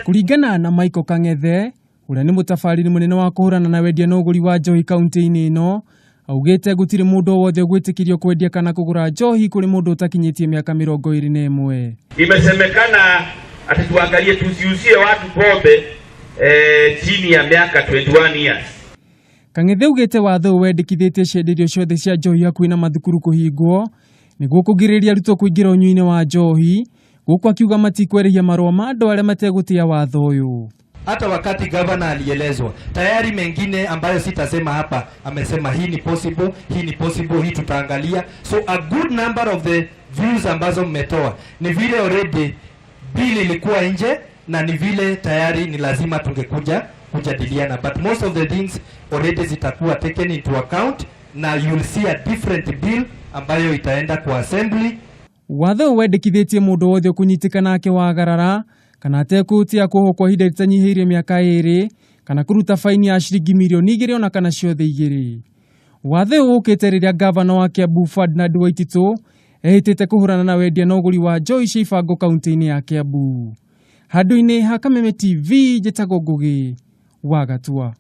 Kũringana na Michael Kang'ethe, ũrĩa nĩ mũtabarĩri mũnene wa kũhũrana na wendia na ũgũri wa njohi kaunti-inĩ ĩno, augĩte gũtirĩ mũndũ o wothe ũgwĩtĩkĩrio kwendia kana kũgũra njohi kũrĩ mũndũ ũtakinyĩtie mĩaka 21. Imesemekana ati tuangalie tusiuzie watu pombe chini ya miaka 21 years. Kang'ethe augĩte watho ũyũ wendekithĩtie cienderio ciothe cia njohi hakuhĩ na mathukuru kũhingwo nĩguo kũgirĩrĩria arutwo kũingĩra ũnyui-inĩ wa njohi, gũkũ akiuga matikwerĩhia marũa ma andũ arĩa mategũtĩa watho ũyũ. Hata wakati gavana alielezwa tayari, mengine ambayo sitasema hapa, amesema hii ni possible, hii ni possible, hii tutaangalia. So a good number of the views ambazo mmetoa ni vile already bill ilikuwa nje na ni vile tayari ni lazima tungekuja kujadiliana, but most of the things already zitakuwa taken into account na you'll see a different bill ambayo itaenda kwa assembly. Watho ũyũ wendekithĩtie mũndũ wothe ũkũnyitĩkana akĩwagarara kana atekũhutia kuohwo kwa ihinda rĩtanyihĩirie mĩaka 2 kana kũruta faini ya ciringi mirioni 2 ona kana ciothe igĩrĩ. Watho ũyũ ũkĩte rĩrĩa gavana wa Kiambu Ferdinand Waititu ehĩtĩte kũhũrana na wendia na ũgũri wa njohi cia ibango kaunti-inĩ ya Kiambu. Handũ-inĩ ha Kameme TV, njĩtagwo Ngũgĩ wa Gatua.